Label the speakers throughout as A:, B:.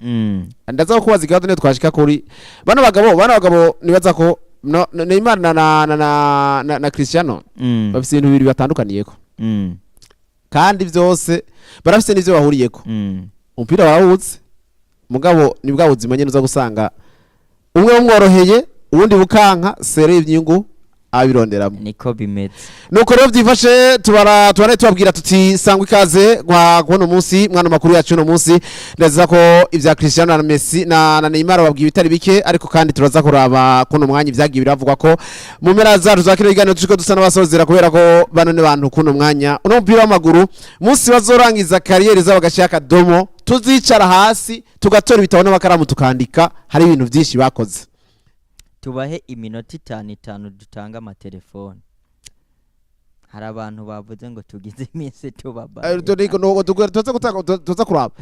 A: Ndaza kubaza ikibazo niyo twashika kuri bano bagabo nibaza ko Neymar na Cristiano bafise ibintu bibiri batandukaniyeko, kandi byose barafise n'ivyo bahuriyeko. Umupira barawuzi, mugabo ni bwa buzima nyene uza gusanga umwe bumworoheye, uwundi bukanka sere inyungu abironderamo.
B: Niko bimeze.
A: Nuko rero byifashe, tubara tubare tubabwira tuti sangwa ikaze kwa kubona umunsi mwana makuru yacu uno munsi. Ndaza ko ibya Cristiano na Messi na Neymar babwiye bitari bike, ariko kandi turaza kuraba kuno mwanya ibyagiye biravugwa ko mu mpera zacu za kino kiganiro turiko dusa n'abasozera, kubera ko bano ni bantu kuno mwanya uno mupira w'amaguru munsi bazorangiza carrière zabo bagashira akadomo, tuzicara hasi tugatora ibitabo n'amakaramu tukandika. Hari ibintu byinshi bakoze.
B: Tubahe iminota itanu itanu dutanga amatelefone. Hari abantu bavuze ngo tugize iminsi tubaba.
A: Tuza gutanga, tuza kuraba.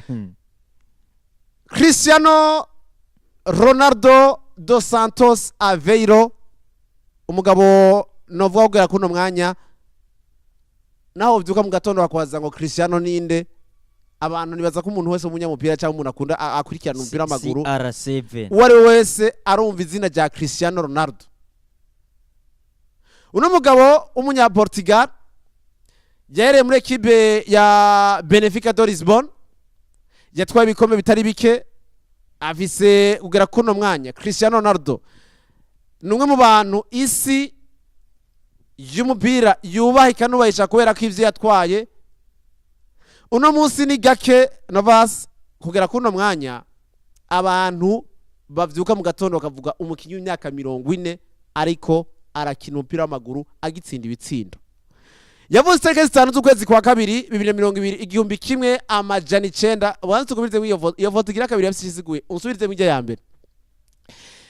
A: Cristiano Ronaldo dos Santos Aveiro, umugabo novuga kugera kuno mwanya, naho uvyuka mu gatondo bakwaza ngo Cristiano ninde, abantu nibaza ko umuntu wese w'umunyamupira cyangwa umuntu akunda akurikirana umupira w'amaguru,
B: CR7,
A: uwo ari we wese arumva izina rya Cristiano Ronaldo. Uno mugabo w'umunyaportugal yahereye muri ekipe ya Benfica de Lisbon, yatwaye ibikombe bitari bike. Afise kugera kuno mwanya, Cristiano Ronaldo ni umwe mu bantu isi y'umupira yubaha ikanubahisha kubera ko ivyo yatwaye. Uno munsi ni gake Novas kugera kuno mwanya abantu bavyuka mu gatondo bakavuga umukinyi w'imyaka 40 ariko arakina umupira w'amaguru agitsinda ibitsindo. Yavuze itariki 5 z'ukwezi kwa kabiri 2020, 1900. Ubanza tugumirize iyo voto igira kabiri yafise isiguye, unsubirize mu ya mbere.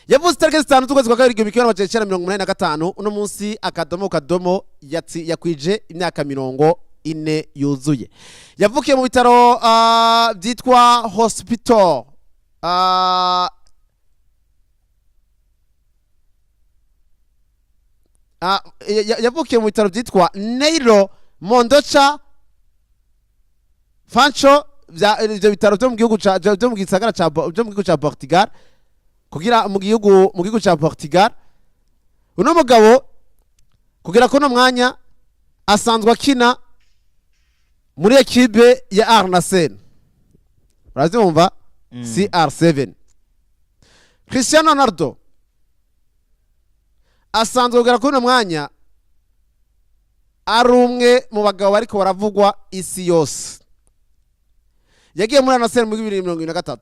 A: Yavuze itariki 5 z'ukwezi kwa kabiri 1985. Uno munsi akadomo kadomo yakwije imyaka 40 yuzuye. Yavukiye mu bitaro byitwa hospital yavukiye mu bitaro byitwa Neiro Mondocha Fancho vya ivyo bitaro byo mu gihugu ca byo mu gisagara ca byo mu gihugu ca Portugal, kugira mu gihugu ca Portugal. Uno mugabo kugira kuno mwanya asanzwe akina muri ekipe ya Al Nassr, uravyumva? CR7 Cristiano Ronaldo asanzwe kugera kuri uno mwanya ari umwe mu bagabo bariko baravugwa isi yose. Yagiye muri Al Nassr muri 2023,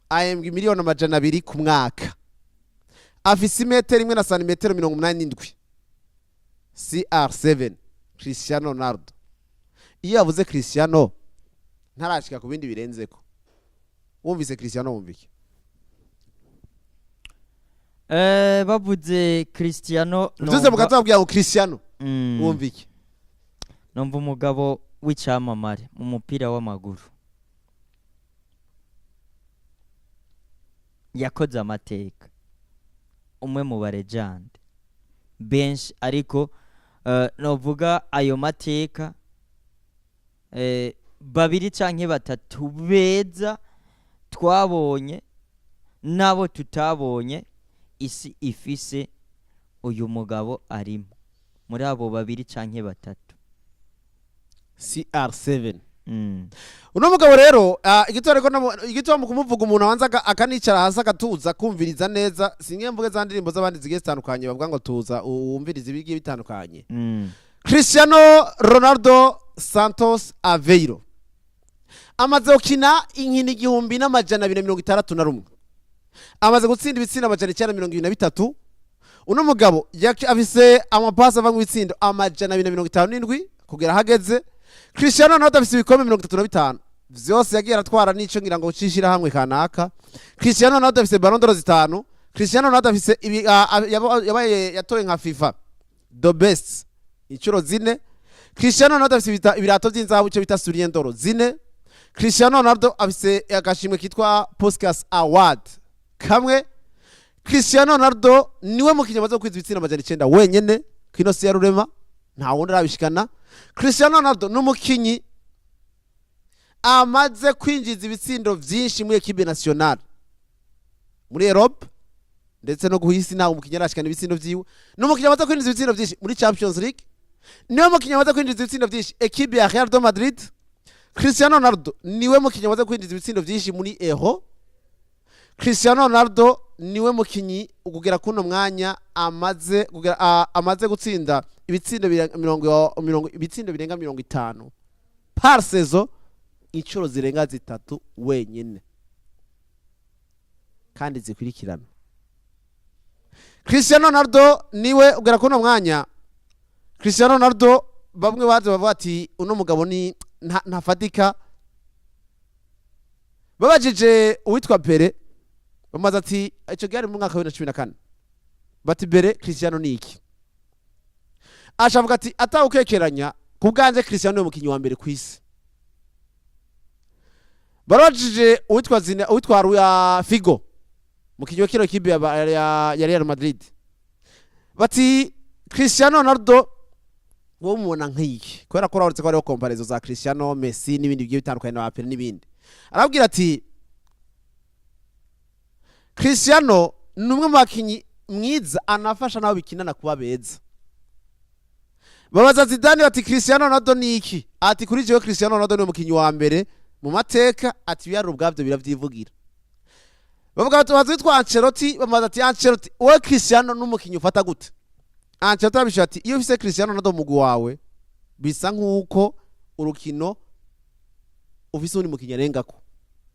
A: ahembwa miliyoni 200 ku mwaka. Afise imetero 1 na santimetero 87. CR7 Cristiano Ronaldo, iyo yavuze Cristiano ntarashika ku bindi birenzeko, wumvise Cristiano wumva iki?
B: Bavuze Cristiano,
A: Vyose mukatubabwira ngo Cristiano, wumva iki?
B: Numva umugabo w'icyamamare mu mupira w'amaguru yakoze amateka, umwe mu barejande benshi, ariko novuga ayo mateka babiri canke batatu beza twabonye n'abo tutabonye isi ifise, uyu mugabo arimo muri abo babiri canke batatu.
A: CR7. Uno mugabo rero, igitoro ariko igitoro mu kumuvuga umuntu abanza akanicara hasi akatuza kumviriza neza. Singe mvuge za ndirimbo z'abandi zigiye zitandukanye bavuga ngo tuza wumvirize ibigiye bitandukanye. Cristiano Ronaldo Santos Aveiro amaze gukina inkino 1261, amaze gutsinda ibitsindo 923. Uno mugabo afise amapasi ava mu bitsindo 257 kugera ahageze. Cristiano Ronaldo afise ibikombe 35 vyose yagiye aratwara n'ico ngira ngo cishirahamwe kanaka. Cristiano Ronaldo afise Ballon d'Or zitanu. Cristiano Ronaldo afise yabaye yatowe nka FIFA the best inshuro zine. Cristiano Ronaldo afise ibirato vy'inzahabu, ico bita Soulier d'Or, zine. Cristiano Ronaldo afise agashimwe kitwa Puskas Award kamwe. Cristiano Ronaldo niwe mukinyi amaze gukwiza ibitsindo 900 wenyene kino si ya rurema, nta wundi arabishikana. Cristiano Ronaldo ni umukinyi Amaze kwinjiza ibitsindo vyinshi muri équipe nationale muri Europe ndetse no guhisi, ntawe umukinnyi arashikana ibitsindo vyiwe. Ni umukinnyi amaze kwinjiza ibitsindo vyinshi muri Champions League, niwe mukinnyi amaze kwinjiza ibitsindo vyinshi équipe ya Real de Madrid. Cristiano Ronaldo niwe mukinnyi amaze kwinjiza ibitsindo vyinshi muri Euro. Cristiano Ronaldo niwe mukinnyi kugera kuno mwanya amaze kugera, amaze gutsinda ibitsindo mirongo mirongo ibitsindo birenga 50 par saison inshuro zirenga zitatu wenyine kandi zikurikirana. Cristiano Ronaldo niwe ugera kuno mwanya. Cristiano Ronaldo, bamwe baje bavuga ati uno mugabo ni ntafatika. Babajije uwitwa Pele, bamaze ati icyo gihe ari mu mwaka wa 2014, bati: "Mbere Cristiano ni iki?" Ashavuga ati: "Atawukekeranya, ku bwanjye Cristiano ni umukinnyi wa mbere ku isi." Barabajije uwitwa Zina, uwitwa Ruya Figo, mukinnyi wa kino kipe ya Real Madrid, bati: "Cristiano Ronaldo wowe umubona nk'iki?" Kubera ko urabona ko hariho comparaison za Cristiano, Messi n'ibindi bigiye bitandukanye na Pele n'ibindi. Arabwira ati: "Cristiano ni umwe mu bakinnyi mwiza, anafasha n'abo bikinana kuba beza." Babaza Zidane bati: "Cristiano Ronaldo ni iki?" Ati: "Kuri jewe Cristiano Ronaldo ni umukinnyi wa mbere mu mateka." Ati: "Ibiharuro ubwabyo biravyivugira." Bavuga bati, bazi witwa Ancelotti, bamubaza ati: "Ancelotti, wowe Cristiano ni umukinnyi ufata gute?" Ancelotti arabishuye ati: "Iyo ufise Cristiano Ronaldo mu mugwi wawe, bisa nk'uko urukino ufise uwundi mukinnyi arengako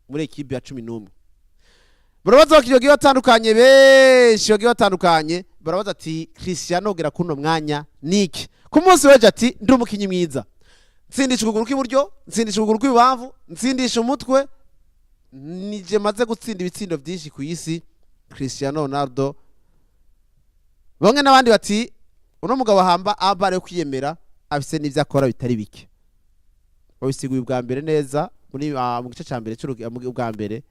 A: muri ekipe ya 11." Barabaza abakinnyi bagiye batandukanye, benshi bagiye batandukanye, barabaza ati: "Cristiano ugera kuno mwanya niki?" Ku munsi w'ejo ati: "Ndi umukinnyi mwiza, ntsindisha ukuguru kw'iburyo, ntsindisha ukuguru kw'ibubamfu, ntsindisha umutwe, nije maze gutsinda ibitsindo byinshi ku isi." Cristiano Ronaldo, bamwe n'abandi bati uno mugabo ahamba abare yo kwiyemera, afise n'ivyo akora bitari bike. Babisiguye ubwa mbere neza muri mu gice ca mbere bwa mbere.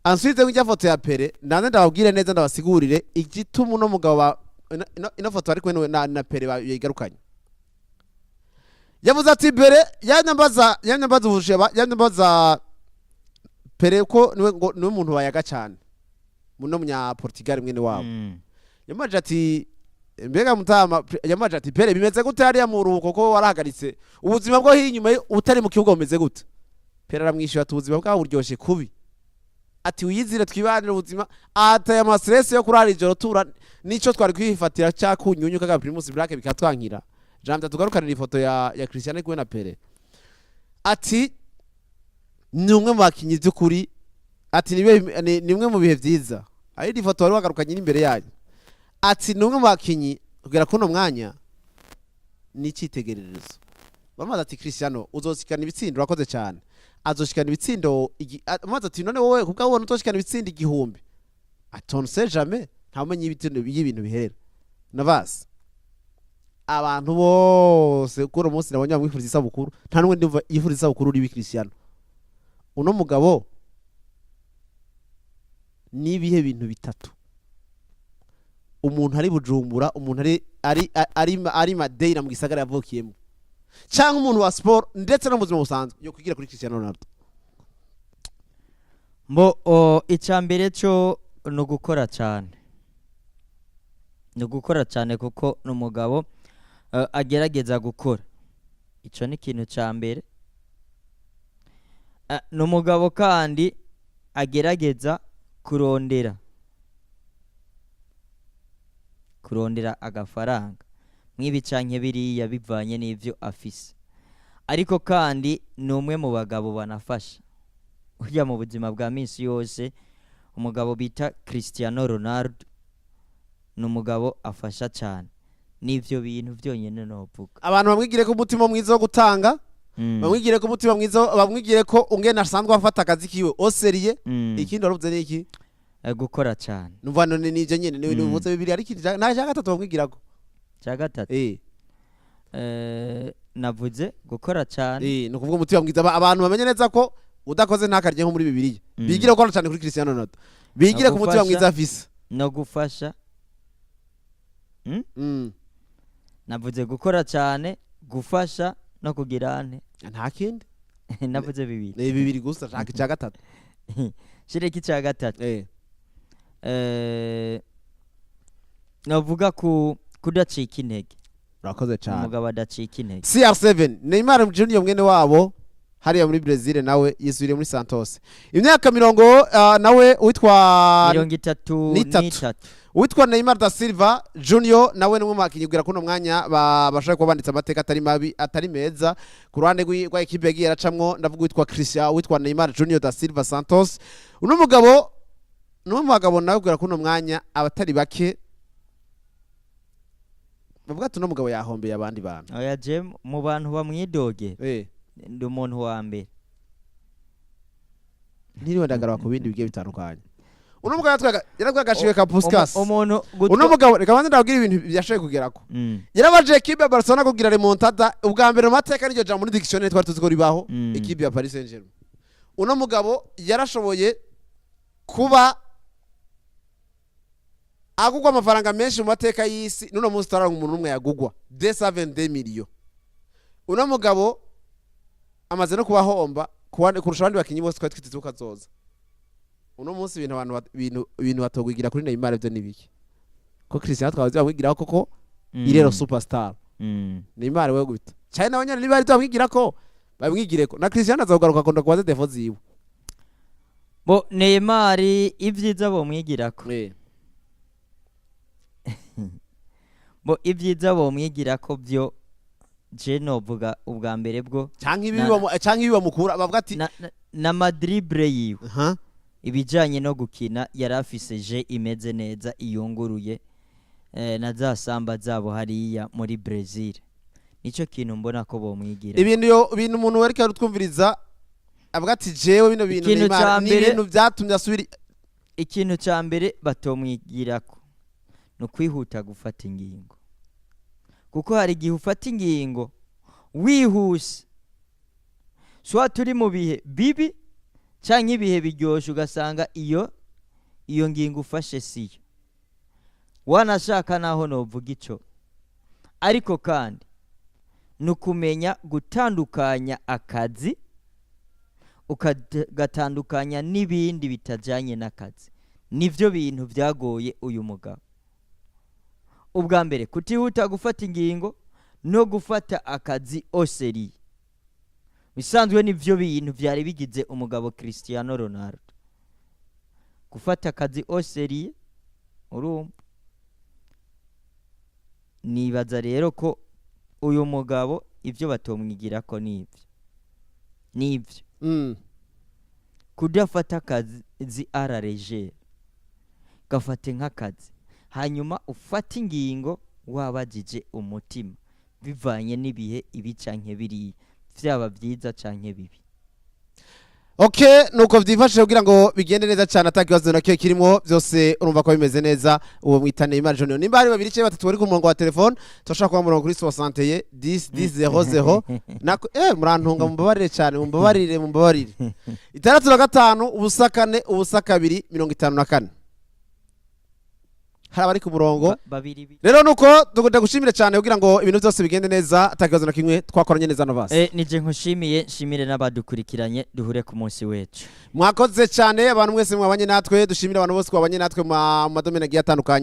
A: Ensuite nk'ijya foto ya Pele, nanze ndababwire neza, ndabasigurire igituma uno mugabo ino foto ari kumwe na Pele bayigarukanye. Yavuze ati mbere yanyambaza ubusheba, yanyambaza Pele ko niwe ngo niwe muntu bayaga cyane muno munya Portugal mwene wabo. Yamaje ati: "Mbega mutama," yamaje ati: "Pele, bimeze gute hariya mu ruhuko, ko warahagaritse ubuzima bwo hinyuma utari mu kibuga, bumeze gute?" Pele aramwishyura ati: "Ubuzima bwawe buryoshye kubi." Ati: "Wiyizire twibanire ubuzima." Ataye ama stress yo kurara ijoro tura nico twari kwifatira cyakunyunyu kaga Primus Black bikatwankira. Jean tugarukanira ifoto ya Cristiano ari kumwe na Pele. Ati ni umwe mu bakinyi by'ukuri, ati ni umwe mu bihe byiza. Ari ifoto wari wagarukanye n'imbere yanyu. Ati ni umwe mu bakinyi kugera kuno mwanya ni icyitegererezo. Bamaze ati: "Cristiano uzoshikana ibitsindo, urakoze cyane, azoshikana ibitsindo." Amaze ati: "None wowe kubwa ubona uzoshikana ibitsindo 1000?" Ati: "On sait jamais, nta umenye ibitsindo y'ibintu biherera." Navasi abantu bose kuri uwo munsi nabonye bamwifuriza isabukuru, nta n'umwe ndumva yifuriza isabukuru uribi Cristiano. Uno mugabo n'ibihe bintu bitatu umuntu ari Bujumbura, umuntu ari Madeira mu gisagara yavukiyemo, cyangwa umuntu wa sport ndetse no mu buzima busanzwe yo kwigira kuri Cristiano Ronaldo?
B: Mbo icya mbere cyo ni ugukora cyane, ni ugukora cyane, kuko ni umugabo agerageza gukora. Icyo ni ikintu cya mbere. Ni umugabo kandi agerageza kurondera agafaranga mw'ibi canke biriya bivanye n'ivyo afise, ariko kandi ni umwe mu bagabo banafasha burya mu buzima bwa minsi yose. Umugabo bita Cristiano Ronaldo ni umugabo afasha cyane. N'ivyo bintu byonyine novuga.
A: Abantu bamwigire ko umutima mwiza wo gutanga, bamwigire ko umutima mwiza, bamwigire ko ungene asanzwe afata akazi kiwe au sérieux. Ikindi waruvuze ni iki?
B: Gukora cyane.
A: Numva none nivyo nyene ni uvuze bibiri, ariko nta cya gatatu bamwigirako.
B: Cya gatatu?
A: Eh.
B: Navuze gukora cyane.
A: Eh, ni ukuvuga umutima mwiza. Abantu bamenye neza ko udakoze ntakarye nko muri Bibiliya. Bigire gukora cyane kuri Cristiano Ronaldo, bigire ku mutima
B: Gufasha.
A: mwiza afise.
B: No gufasha. Navuze gukora cyane, gufasha no kugira ante?
A: Nta kindi.
B: Navuze bibiri.
A: Ni bibiri gusa, shaka icya gatatu.
B: Shireko icya gatatu. Navuga ku kudacika intege.
A: Urakoze cyane.
B: Umugabo adacika intege.
A: CR7 Neymar Junior, mwene wabo hariya muri Brazil, nawe yisubiriye muri Santos, imyaka mirongo nawe witwa
B: 33.
A: N'itatu.
B: N'itatu.
A: Uwitwa Neymar da Silva Junior nawe ni umwe mu bakinnyi kugera kuno mwanya bashobora kuba banditse amateka atari mabi, atari meza ku ruhande rwa ekipe yagiye aracamwo. Ndavuga uwitwa Christian, uwitwa Neymar Junior da Silva Santos. Uno mugabo ni umwe mu bagabo nawe kugera kuno mwanya abatari bake bavuga ati uno mugabo yahombeye abandi bantu.
B: Oya, je mu bantu bamwidogera ndi umuntu wa mbere.
A: Ntiriwe ndagaruka ku bindi bigiye bitandukanye. Uno mugabo yaratwaye agashimwe ka Puskas.
B: Umuntu
A: Uno mugabo, reka banze ndababwire ibintu yashoboye kugerako. Yarabaje ekipe ya Barcelona kugira remontada ubwa mbere mu mateka, n'iryo jambo muri dictionnaire twari tuzi ko ribaho. Ekipe ya Paris Saint-Germain, uno mugabo yarashoboye kuba agugwa amafaranga menshi mu mateka y'isi. N'uno munsi turaronka umuntu umwe yagugwa 222 millions. Uno mugabo amaze no kubahomba kurusha abandi bakinyi bose twari twiteze ko azoza. Uno munsi ibintu abantu ibintu batogwigira kuri Neymar byo nibiki ko Cristiano twabaze bamwigiraho koko irero superstar. Neymar we gute cyane nawe nyene niba ari bamwigira ko bamwigire ko na Cristiano azogaruka akunda kubaza défauts ziwe.
B: Bo Neymar ibyiza bomwigirako, bo ibyiza bomwigirako byo je novuga ubwa mbere bwo
A: canke ibi canke ibi bamukura bavuga ati
B: na ma dribble yiwe, ibijanye no gukina yari afise je imeze neza iyunguruye, na za samba zabo hariya muri Brazil, nico kintu mbona ko bomwigira.
A: Ibintu yo ibintu umuntu wereka arutwumviriza avuga ati jewe bino bintu
B: Ikintu
A: Neymar
B: ca
A: ni ibintu byatumye asubira.
B: Ikintu ca mbere batomwigirako ni ukwihuta gufata ingingo, kuko hari igihe ufata ingingo wihuse, swa turi mu bihe bibi canke ibihe biryoshe, ugasanga iyo ngingo ufashe siyo wanashaka. Naho novuga ico, ariko kandi ni ukumenya gutandukanya akazi, ukagatandukanya n'ibindi bitajanye n'akazi. Nivyo bintu vyagoye uyu mugabo. Ubwa mbere kutihuta gufata ingingo no gufata akazi au sérieux. Bisanzwe nivyo bintu vyari bigize umugabo Cristiano Ronaldo, gufata akazi au sérieux. Urumva, nibaza rero ko uyu mugabo ibyo batomwigirako nivyo kudafata akazi à la légère, gafate nk'akazi, hanyuma ufate ingingo wabajije umutima bivanye n'ibihe ibi canke biriya, vyaba vyiza canke bibi.
A: Okay, nuko vyifashe kugira ngo bigende neza cyane atakibazo nakyo kirimo, byose urumva ko bimeze neza. Uwo mwita Neymar Junior, nimba hari babiri cyangwa batatu bari ku murongo wa telefone, turashaka kuba murongo kuri 61 10 10 00 nako. Murantunga, mumbabarire cyane, mumbabarire, mumbabarire. 65 0 4 0 2 54. Hari abari ku murongo.
B: Babiri
A: Rero nuko ndagushimire cyane kugira ngo ibintu byose bigende neza atakibazo na kimwe. Twakoranye neza Novasi.
B: Nije nkushimiye, nshimire n'abadukurikiranye, duhure ku munsi w'ejo.
A: Mwakoze cyane abantu mwese mwabanye natwe. Dushimire abantu bose twabanye natwe mu ma domaines agiye atandukanye.